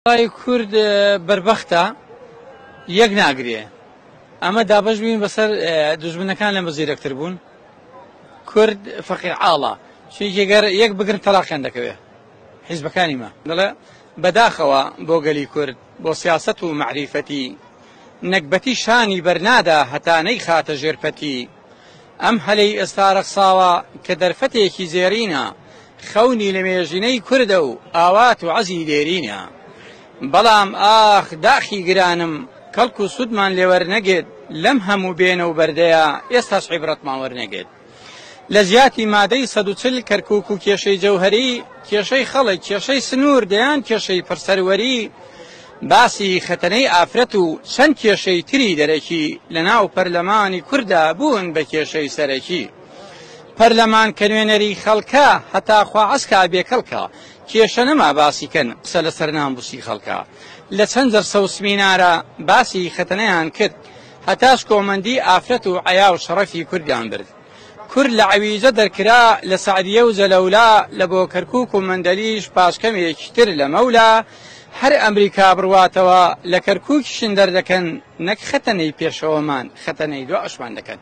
وەڵای کورد بەربەختە یەک ناگرێ ئەمە دابەش بووین بەسەر دوژمنەکان لەمە زیرەکتر بوون کورد فەقیر عاڵە چونکی گەر یەک بگرن تەلاقیان دەکەوێ حیزبەکانی مە دەڵێ بەداخەوە بۆ گەلی کورد بۆ سیاسەت و مەعریفەتی نەگبەتی شانی بەرنادا هەتا نەیخاتە ژێر پەتی ئەم هەلەی ئێستا رەخساوە کە دەرفەتێکی زێرینە، خەونی لەمێژینەی کوردە و ئاوات و عەزی دێرینە. بەڵام ئاخ داخی گرانم کەڵک و سوودمان لێ وەرنەگرت، لەم هەموو بێنە و بەردەیە ئێستاش عیبرەتمان وەرنەگرت. لە جیاتی مادەی 140 کەرکوک و کێشەی جەوهەری، کێشەی خەڵک، کێشەی سنوور، دەیان کێشەی پڕ سەروەری، باسی خەتەنەی ئافرەت و چەند کێشەی تری دەرەکی لە ناو پەرلەمانی کوردا بوون بە کێشەی سەرەکی. پەرلەمان کە نوێنەری خەڵکە هەتا خوا عەسکا بێ کەڵکە، کێشە نەما باسی کەن قسە لەسەر ناموسی خەڵکە. لە چەند جەرسە و سمینارا باسی خەتەنەیان کرد هەتا شکۆمەندی ئافرەت و عەیا و شەڕەفی کوردیان برد. کورد لە عەویجە دەرکرا، لە سەعدیە و جەلەولا، لە بۆ کەرکوک و مەندەلیش پاش کەمێکی تر لە مەولا، هەر ئەمریکا بڕواتەوە لە کەرکوکیشن دەردەکەن، نەک خەتەنەی پێشەوەمان، خەتەنەی دواشمان دەکەن.